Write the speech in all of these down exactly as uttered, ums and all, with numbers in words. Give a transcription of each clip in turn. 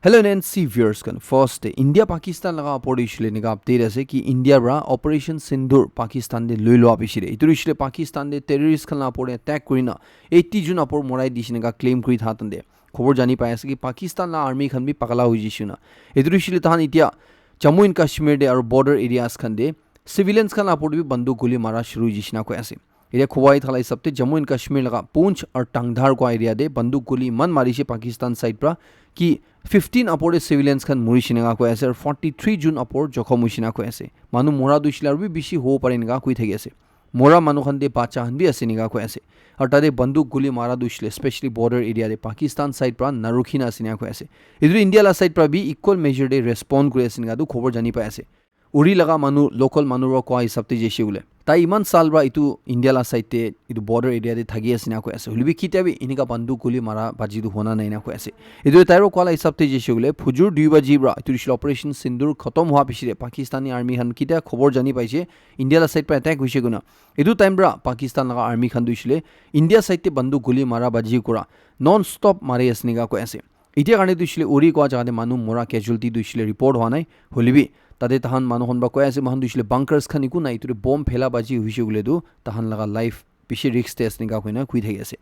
Hello N N C viewers khan, first te India Pakistan laga opor te hoishe koile enika update ase ki India para Operation Sindoor Pakistan te loi loa piche te, etu hoishe koile Pakistan te terrorist khan laga opor te attack kuri na eighty jon opor morai dishe enika claim kuri tha tan te khobor jani pai ase ki Pakistan laga army khan bi pagala hoi jishe na. Etu hoishe koile tahan etia Jammu and Kashmir te aru border areas khan te civilians khan laga opor te bi banduk guli mara shuru hoi jishe na koi ase. Etia khobor ahi thala hisab te Jammu and Kashmir laga Poonch aru Tangdhar kua area te banduk guli eman marishe Pakistan side pra ki fifteen upor te civilians khan murishe enika koi ase aru forty three jon upor jokhom hoishe enika koi ase. Manu mora tu hoishe koile aru bi bishi hobo pare enika koi thaki ase. Mora manu khan te bacha khan bi ase enika koi ase. Aru tate banduk guli mara tu hoishe koile especially border area te Pakistan side pra narukhi na ase enika koi ase. Etu India la side pra bi equal measure te respond kuri ase enika tu khobor jani pai ase. Uri laga manu, local manu para koa hisab te jaise koile, tai iman saal para etu India la side te, etu border area te thaki ase enika koi ase. Hoile bi ketia bi enika banduk guli mara baji tu hona nai enika koi ase. Etu tai para koa la hisab te jaise koile, phujur dui baji para, etu hoishe koile Operation Sindoor khatam hua piche te, Pakistani army khan ketia khobor jani paise, India la side para attack hoise koina. Etu time para Pakistan laga army khan tu hoishe koile, India side te banduk guli mara baji kura, non stop mari ase enika koi ase. Etia karne tu hoishe koile Uri koa jaga te manu mora casualty tu hoishe koile report hua nai. Hoile bi tate tahan manu khan para koi ase, moikhan tu hoishe koile bunkers khan eku nai, etu te bomb phela baji hoishe koile tu tahan laga life bishi risk te ase enika koina koi thaki ase.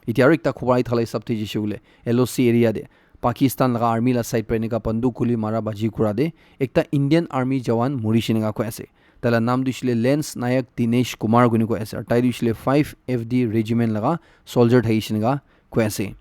Etia aru ekta khobor ahi thala hisab te jaise koile L O C area te Pakistan laga army la side para enika banduk guli mara baji kura te ekta Indian army jawan murishe enika koi ase. Tai la naam tu hoishe koile Lance Nayak Dinesh Kumar koina koi ase. Aru tai tu hoishe koile five F D regiment laga soldier thakishe enika koi ase.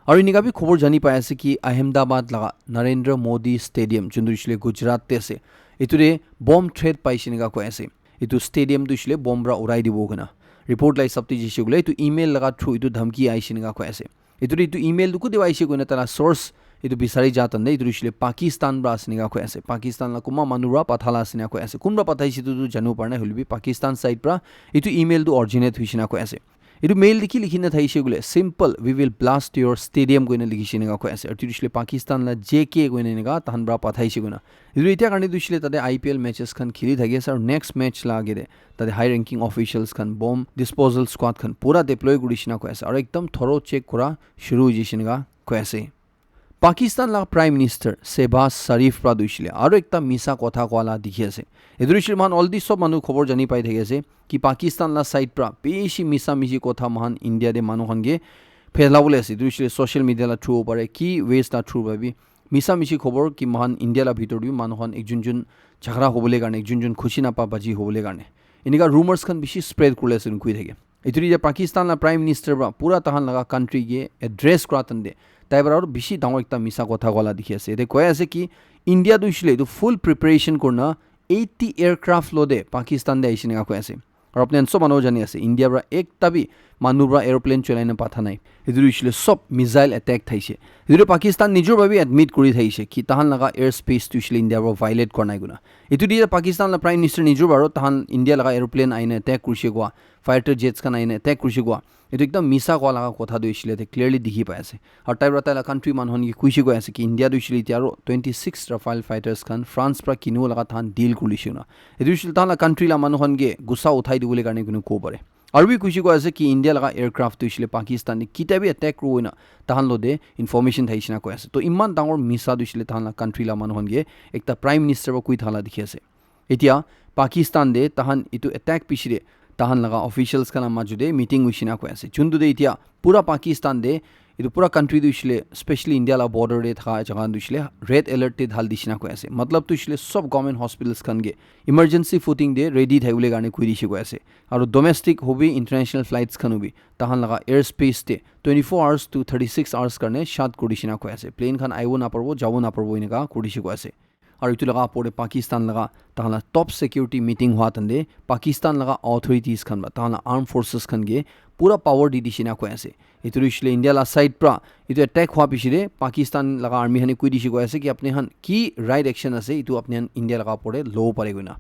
Aru enika bi khobor jani pai ase ki Ahmedabad laga Narendra Modi Stadium, juntu hoishe koile Gujarat te ase, etu te bomb threat paise enika koi ase. Etu stadium tu hoishe koile bomb para urai dibo koina. Report la hisab te jaise koile etu email laga through etu dhamki aise enika koi ase. Etu te etu email tu kuti para aise koina tai la source etu bisari ja tan te etu hoishe koile Pakistan para ase enika koi ase. Pakistan la kunba manu para patha la ase enika koi ase. Kun para pathaise etu tu janibo para nai, hoile bi Pakistan side para etu email tu originate hoishe enika koi ase. Etu mail te ki likhi na thaise koile, "Simple, we will blast your stadium," koina likhishe enika koi ase. Aru etu hoishe koile Pakistan la J K koina enika tahan para pathaise koina. Etu etia karne tu hoishe koile tate I P L matches khan kheli thaki ase aru next match la age te tate high ranking officials khan, bomb disposal squad khan pura deploy kurishe enika koi ase aru ekdam thorough check kura shuru hoi jaise enika koi ase. Pakistan la Prime Minister Shehbaz Sharif pra tu hoishe koile aru ekta misa kotha koa la dikhi ase. Etu tu hoishe koile moikhan already sob manu khobor jani pai thaki ase ki Pakistan la side pra bishi misa mishi kotha moikhan India te manu khan ke phelabole ase. Etu tu hoishe koile social media la through hobo pare, ki ways la through para bi misa mishi khobor ki moikhan India la bhitor te bi manu khan ekjun jun jhagara hobole karne, ekjun jun khushi napa baji hobole karne, enika rumors khan bishi spread kuri ase koi thake. Etu tu etia Pakistan la Prime Minister pra pura tahan laga country ke address kura tan te tai para aru bishi dangor ekta misa kotha koa la dikhi ase. Ete koi ase ki India tu hoishe koile etu full preparation kurina eighty aircraft lo te Pakistan te ahishe enika koi ase. Aru apni khan sob manu jani ase, India para ekta bi manu para aeroplane cholai na patha nai. Etu tu hoishe koile sob missile attack thaise. Etu tu Pakistan nijor para bi admit kuri thaise ki tahan laga air space tu hoishe koile India para violate kora nai koina. Etu tu Pakistan la Prime Minister nijor para tahan India laga aeroplane aina attack kurishe koa, fighter jets khan aina attack kurishe koa, etu ekdam misa koa laga kotha tu hoishe koile ete clearly dikhi pai ase. Aru tai para tai la country manu khan ke kuishe koi ase ki India tu hoishe koile etia aru twenty six Rafale fighters khan France para kinibo laga tahan deal kuri lishe koina. Etu hoishe koile tahan la country la manu khan ke gussa uthai dibole karne koina kobo pare. Aru bi kuishe koi ase ki India laga aircraft tu hoishe koile Pakistan te ketia bi attack kuribo koina tahan lo te information thaise enika koi ase. To iman dangor misa tu hoishe koile tahan la country la manu khan ke ekta Prime Minister para koi thala dikhi ase. Etia Pakistan te tahan etu attack piche te tahan laga officials khan la maju te meeting hoishe enika koi ase. Juntu te etia pura Pakistan te etu pura country tu hoishe koile, specially India la border te thaka jaga khan tu hoishe koile red alert te dhal dishe enika koi ase. Matlab tu hoishe koile sob government hospitals khan ke emergency footing te ready thakibole karne koi dishe koi ase. Aru domestic hobi, international flights khan hobi, tahan laga air space te twenty four hours to thirty six hours karne shut kuri dishe enika koi ase. Plane khan ahibo naparibo, jabo naparibo enika kuri dishe koi ase. Aru etu laga opor te Pakistan laga tahan la top security meeting hua tan te Pakistan laga authorities khan para tahan la armed forces khan ke pura power di dishe enika koi ase. Etu tu hoishe koile India la side pra etu attack hua piche te Pakistan laga army khan e koi dishe koi ase ki apni khan ki right action ase, etu apni khan India laga opor te lobo pare koina.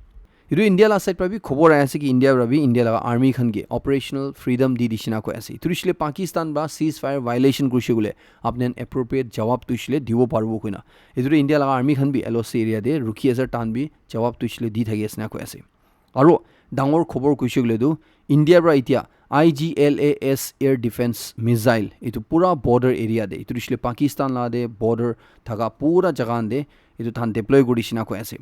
Etu India la side pra bi khobor ahi ase ki India pra bi India laga army khan ke operational freedom di dishe enika koi ase. Etu tu hoishe koile Pakistan pra ceasefire violation kurishe koile apni khan appropriate jawab tu hoishe koile dibo paribo koina. Etu tu India laga army khan bi L O C area te rukhi ase, tahan bi jawab tu hoishe koile di thaki ase enika koi ase. Aru dangor khobor kuishe koile tu India pra itia I G L A S air defense missile itu pura border area de, itu hoishe le Pakistan la de border thaka pura jaga khan de itu than deploy kuri dishina koi ase.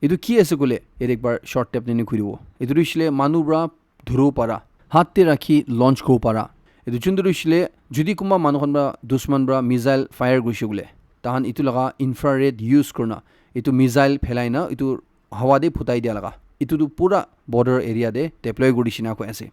Itu ki ase koile, yate ekbar short tap nini kuri dibo. Itu hoishe le manu pra dhuru para, hat te rakhi launch kuri para. Itu chundu hoishe le jodi kunba manu khan pra, dushman pra missile fire kurishe koile, tahan itu laga infrared use kurina itu missile phelai na itu hawa te phutai dia laga. Itu tu pura border area te deploy kuri dishina koi ase.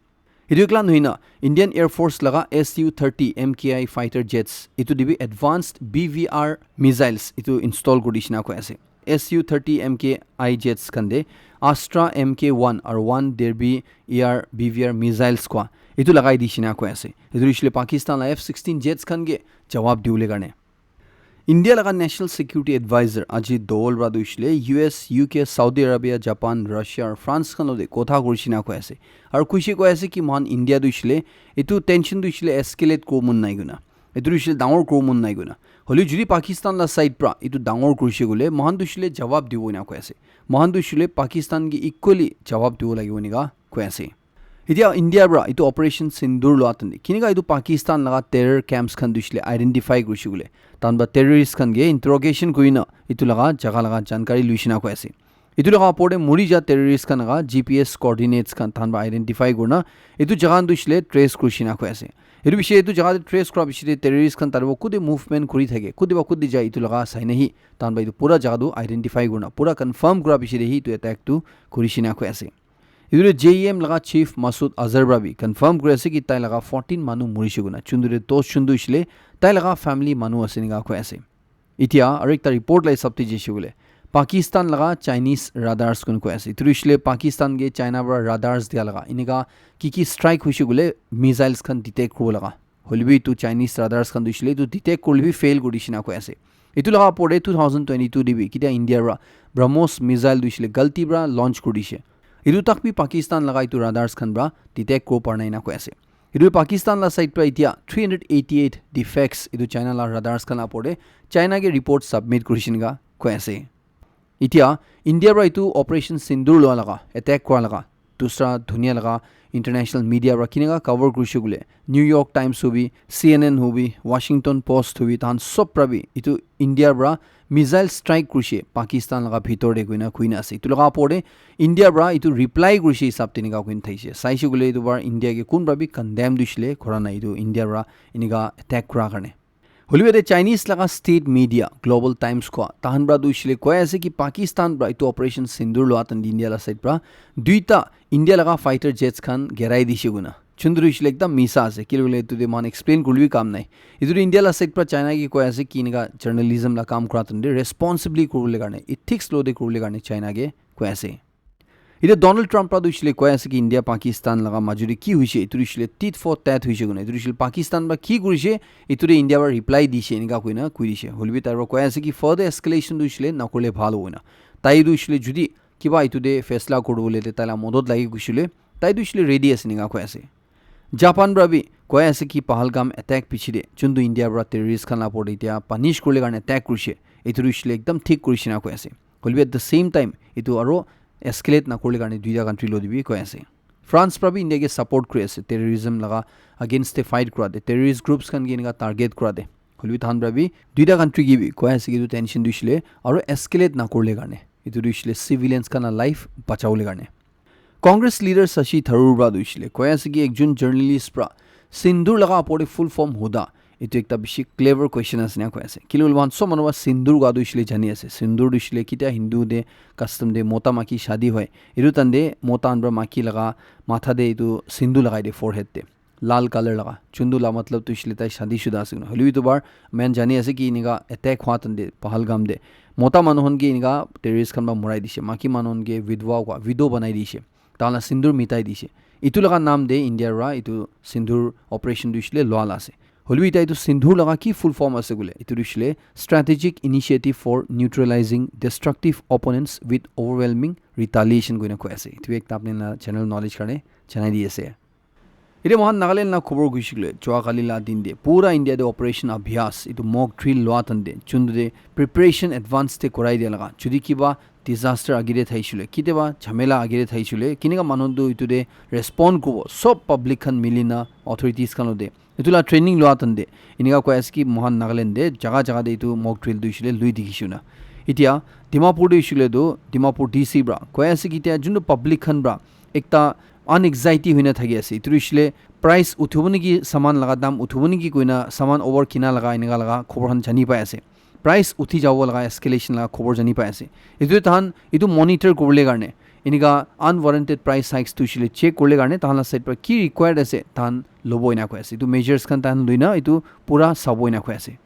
Itu ekla nohoi na, Indian Air Force laga S U thirty M K I fighter jets itu te bi advanced B V R missiles itu install kuri dishina koi ase. S U thirty M K I jets khan te Astra M K one aru one Derby A R B V R missiles koi itu lagai dishina koi ase. Itu hoishe le Pakistan la F sixteen jets khan ke jawab dibole karne. India laga National Security Advisor Ajit Doval pra tu hoishe le U S, U K, Saudi Arabia, Japan, Russia aru France khan lote kotha kuri dishina koi ase. Aru kuishe koi ase ki mohan India tu hoishe le itu tension tu hoishe le escalate kuri mon nai koina. Itu hoishe le dangor kuri mon nai koina. Hoilebi jodi Pakistan la side pra itu dangor kurishe koile, mohan tu hoishe le jawab dibo ena koi ase. Mohan tu hoishe le Pakistan ke equally jawab dibo lagibo enika koi ase. Itya India pra itu Operation Sindoor lua tante, kenika itu Pakistan laga terror camps khan tu hoishe le identify kurishe koile, tahan pra terrorist khan ke interrogation kurina itu laga jaga laga jankari luishina koi ase. Itu laga opor te muri ja terrorist khan laga G P S coordinates khan tahan pra identify kurina itu jaga khan tu hoishe le trace kurishina koi ase. Itu bishi itu jaga te trace kura bishi te terrorist khan taribo kute movement kuri thake, kute ba kute jai itu laga sai nahi, tahan pra itu pura jaga tu identify kurina, pura confirm kura bishi te hi itu attack tu kurishina koi ase. Itu te J E M laga chief Masood Azhar pra bi confirm kuri ase ki tai laga fourteen manu murishe koina, chundu te dos chundu hoishe le tai laga family manu ase enika koi ase. Itya aru ekta report la hisab te jaishe koile, Pakistan laga Chinese radars khan koi ase. Itu hoishe le Pakistan ke China pra radars dia laga, enika ki ki strike hoishe koile missiles khan detect kuribo laga. Hoilebi itu Chinese radars khan tu hoishe le itu detect kuribole bi fail kuri dishina koi ase. Itu laga opor te two thousand twenty-two te bi ketia India pra BrahMos missile tu hoishe le galti pra launch kuri dishe. Itu tak bi Pakistan laga itu radars khan pra detect kuri bo para nai ena koi ase. Itu Pakistan la side pra itya three hundred eighty-eight defects itu China la radars khan la opor te China ke report submit kurishe enika koi ase. Itya India pra itu Operation Sindoor lua laga, attack kura laga, dusra dunia laga international media pra kenika cover kurishe koile, New York Times hobi, C N N hobi, Washington Post hobi, tahan sob pra bi itu India pra missile strike kurishe Pakistan laga bhitor te koina koina ase. Itu laga opor te India pra itu reply kurishe hisab te enika koina thaishe. Saishe koile itu bar India ke kun pra bi condemn tu hoishe le kora nai, itu India pra enika attack kura karne. Hoilebi yate Chinese laga state media Global Times koa, tahan pra tu hoishe le koi ase ki Pakistan pra itu Operation Sindoor lua tante India la side pra duita India laga fighter jets khan gerai dishe koina. Chundu tu hoishe le ekdam misa ase, kile koile itu te mohan explain kurilebi kam nai. Itu tu India la side pra China ke koi ase ki enika journalism la kam kura tante responsibly kuribole karne, ethics lo te kuribole karne China ke koi ase. Itya Donald Trump pra tu hoishe le koi ase ki India Pakistan laga majo te ki hoishe, itu hoishe le tit for tat hoishe koina. Itu hoishe le Pakistan pra ki kurishe, itu te India pra reply dishe, enika koina koi dishe. Hoilebi tai pra koi ase ki further escalation tu hoishe le nakurile bhal hobo koina. Tai tu hoishe le jodi kiba itu te faisla kuribole te tai la modot lage kuishe le, tai tu hoishe le ready ase enika koi ase. Japan pra bi koi ase ki Pahalgam attack piche te chundu India pra terrorist khan la opor te itya punish kuribole karne attack kurishe, itu tu hoishe le ekdam thik kurishe na koi ase. Hoilebi at the same time itu aro escalate nakurile karne duita country lo te bi koi ase. France pra bi India ke support kuri ase terrorism laga against te fight kura te, terrorist groups khan ke enika target kura te. Hoilebi tahan pra bi duita country ke bi koi ase ki itu tension tu hoishe le aro escalate nakurile karne, itu tu hoishe le civilians khan la life bachabole karne. Congress leader Shashi Tharoor pra tu hoishe le koi ase ki ekjon journalist pra Sindoor laga opor te full form huda, itu ekta bishi clever question ase na koi ase. Kile koile mohan sob manu pra Sindoor koa tu hoishe le jani ase. Sindoor tu hoishe le ketia Hindu te custom te mota maiki shadi hoi, itu time te mota khan pra maiki laga matha te itu sindoor lagai de forehead te. Lal color laga. Chundu la matlab tu hoishe le tai shadi shuda ase koina. Hoilebi itu bar main jani ase ki enika attack hua time te Pahalgam te mota manu khan ke enika terrorist khan pra morai dishe. Maiki manu khan ke vidwa koa, widow banai dishe. Tahan la sindoor mitai dishe. Itu laga naam te India pra itu sindoor operation tu hoishe le lua la ase. Hoilebi itya itu sindoor laga ki full form ase koile, itu tu hoishe le Strategic Initiative for Neutralizing Destructive Opponents with Overwhelming Retaliation koina koi ase. Itu ekta apni la general knowledge karne janai di ase. Itya mohan Nagaland la khobor kuishe koile, jua kali la din te pura India te Operation Abhyas, itu mock drill lua time te, chundu te preparation advance te korai dia laga, jodi kiba disaster agire thaishile, kitiaba jhamela agire thaishile, kinika manu tu itu de respond kubo, sob public khan milina authorities khan lo de. Itu la training lua tan de. Inika koi ase ki mohan Nagaland de jaga jaga de itu mock drill tu ishile lui dikhi shuna. Itia Dimapur de ishile tu Dimapur D C bra koi ase ki itia juntu public khan bra ekta anxiety hoina thaki ase. Itu ishile price uthibo niki, saman laga dam uthibo niki koina saman over kina laga inika laga khobor khan jani pai ase. Price uthi jabo laga escalation laga khobor jani pai ase. Itu tahan itu monitor kurle karne, inika unwarranted price hikes tu ishile check kurle karne tahan la side para ki required ase tahan lobo ina koi ase. Itu measures khan tahan luina itu pura sabo ina koi ase.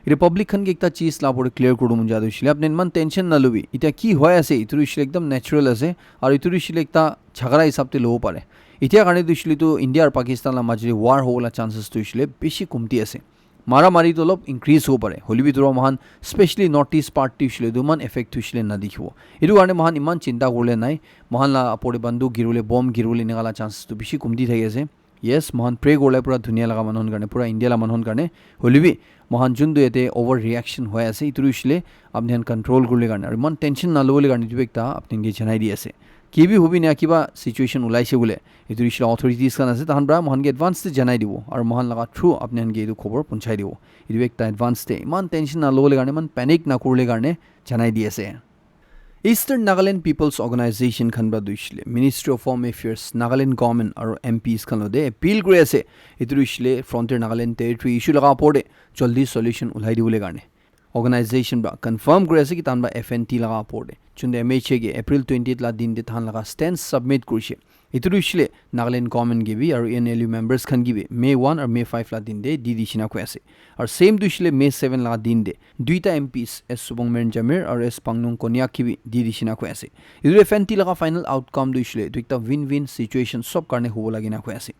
Republic khan ke ekta cheez la pore clear kuru mun jadu ishile apne iman tension na lubi. Itia ki hoi ase itu ishile ekdam natural ase. Aru itu ishile ekta jhagara hisab te lobo pare. Itia karne tu ishile tu India aru Pakistan la majli war hola chances tu ishile bishi kumti ase. Mara mari tu olop increase hobo pare. Holibi tu mohan specially North East part tu ishile tu man effect tu ishile na dikhibo. Itu karne mohan iman chinta kurle nai. Mohan la apore bandu girule, bomb girule inika la chances tu bishi kumti thaki ase. Yes, mohan pray kurle pura dunia laga manu khan karne, pura India la manu khan karne. Holibi mohan juntu yate over reaction hoi ase itu ishile apni khan control kurle karne aru iman tension na lobole karne itu ekta apni ke janai di ase. Ki bi hobi na kiba situation ulaise bole itu ishile authorities khan ase tahan bra mohan ke advance te janai dibo aru mohan laga through apni khan ke itu khobor punchai dibo. Itu ekta advance te iman tension na lobole karne, iman panic na kurle karne janai di ase. Eastern Nagaland People's Organization khan pra duishile Ministry of Home Affairs, Nagaland Government aru M Ps khan lode appeal kuri ase. Itu duishile Frontier Nagaland Territory issue laga opor de jaldi solution ulai dibole karne. Organization pra confirm kuri ase ki tahan pra F N T laga opor de. Chunde M H A ke April twentieth la din de tahan laga stance submit kurishe. Itu duishile Nagaland government ke bi aru N L U members khan ke bi May one aru May five la din de di di shina koi ase. Aru same duishile May seven la din de duita M Ps S Subong Meren Jamir aru S Pangnung Konyak ke bi di di shina koi ase. Itu F N T laga final outcome duishile itu ekta win-win situation sob karne hobo lagi na koi ase.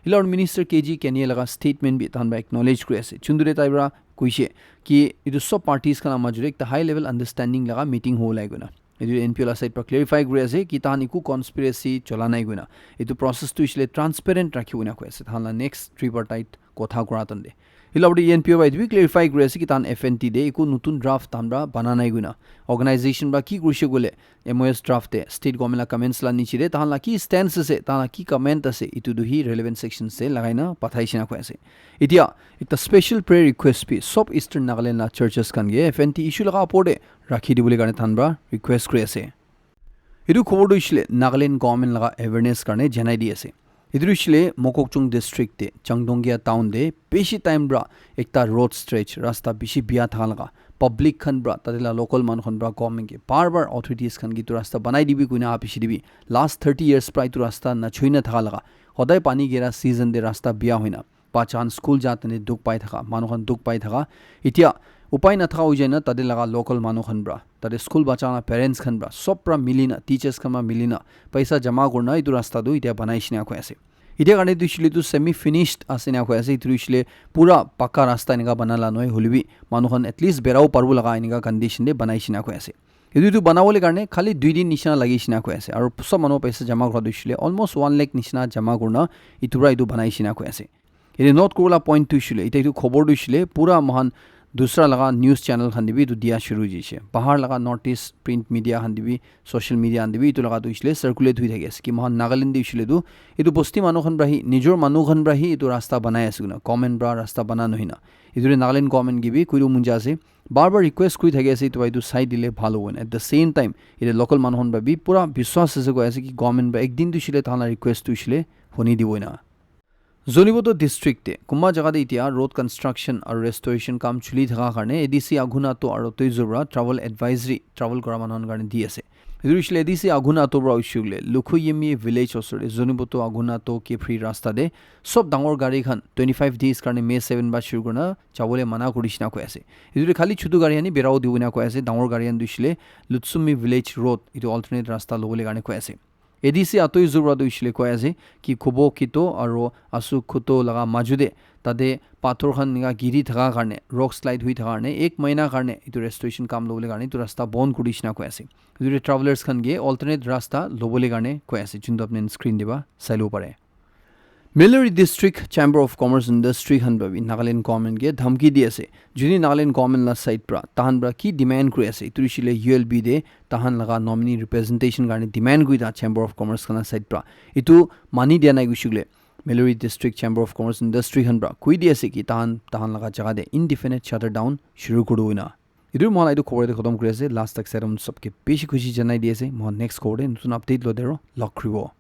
Ila aru Minister K G Kenie laga statement bi tahan ba acknowledge kuri ase. Chundure tai pra kuishe ki itu sob parties khan la majure ekta high level understanding laga meeting hobo lagi koi na. Itu N P O la side pra clarify kuri ase ki tahan eku conspiracy chola nai koina. Itu process tu ishile transparent rakhibo na koi ase. Tahan la next tripartite kotha kura tande. Hila bodi N P O ba itu bi clarify kuri ase ki tahan F N T de eku nutun draft tahan pra bana nai koina. Organization pra ki kurishe koile M O S draft de state government la comments la niche de tahan la ki stance ase, tahan la ki comment ase, itu tu hi relevant section se lagai na pathai shina koi ase. Itia ekta special prayer request bi sob Eastern Nagaland la churches khan ke F N T issue laga opor de rakhi dibole karne tahan pra request kuri ase. Etu khobor tu ishile Nagaland government laga awareness karne janai di ase. Etu ishile Mokokchung district de Changdongia town de bishi time pra ekta road stretch rasta bishi bia thaka laga public khan pra tate la local manu khan pra government ke bar bar authorities khan ke etu rasta banai dibi koina aha bishi dibi last thirty years pra etu rasta nachoi na thaka laga hodai pani gera season de rasta bia hoina bacha khan school ja tene dukh pai thaka, manu khan dukh pai thaka. Itia upai nathaka hoi jai na tate laga local manu khan pra, tate school bacha la parents khan pra, sob pra mili na, teachers khan pra mili na, paisa jama kurina etu rasta tu itia banai shina koi ase. Itia karne tu ishile tu semi finished ase na koi ase, etu ishile pura pakka rasta enika bana la nohoi, hoilebi manu khan at least berao paribo laga enika condition de banai shina koi ase. Etu tu banabole karne khali dui din nishina lagi shina koi ase. Aru sob manu paisa jama kura tu ishile almost one lakh nishina jama kurina etu pra etu banai shina koi ase. Yate note kuribole point tu hoishe koile, etia etu khobor tu hoishe koile, pura moikhan dusra laga news channel khan te bi etu dia shuru hoishe. Bahar laga North East print media khan te bi, social media khan te bi etu laga tu hoishe koile circulate hoi thaki ase ki moikhan Nagaland te hoishe koile tu etu bosti manu khan para hi, nijor manu khan para hi etu rasta banai ase koina, government para rasta bana nohoi na. Etu te Nagaland government ke bi koi dibo mon jai ase, bar bar request kuri thaki ase, etu para etu sai dile bhal hobo koina. At the same time, yate local manu khan para bi pura biswas ase koi ase ki government para ek din tu hoishe koile tahan la request tu hoishe koile huni dibo koina. Zunheboto district te kunba jaga te etia road construction aru restoration kam choli thaka karne A D C Agunato aru Toizu para travel advisory travel kora manu khan karne di ase. Etu hoishe koile A D C Agunato para hoishe koile Lukhuyemi village osor te Zunheboto Agunato Kiphire rasta te sob dangor gari khan twenty five days karne May seven para shuru kurina jabole mana kuri dishina koi ase. Etu te khali chutu gari khan he berao dibo koina koi ase, dangor gari khan tu hoishe koile Lutsumi village road etu alternate rasta lobole karne koi ase. A D C Atoizu para tu hoishe koile koi ase ki Kubo Kito aru Asu Khuto laga maju te tate pathor khan enika giri thaka karne, rock slide hoi thaka karne, ek mahina karne etu restoration kam lobole karne etu rasta bon kuri dishina koi ase. Etu te travelers khan ke alternate rasta lobole karne koi ase, juntu apni khan screen te para sai lobo pare. Meiluri District Chamber of Commerce Industry khan para bi Nagaland government ke dhamki di ase. Juni Nagaland government la side pra tahan pra ki demand kuri ase, itu hoishe le U L B de tahan laga nominee representation karne demand kuri ta Chamber of Commerce khan la side pra. Itu mani dia nai kuishe le Meiluri District Chamber of Commerce Industry khan pra koi di ase ki tahan, tahan laga jaga de indefinite shutdown shuru kuru hoina. Itu moi la itu khobor de khatam kuri ase. Last tak serum sabke bishi khushi janai di ase. Moi next khobor de nutun update lo dero log kuri bo.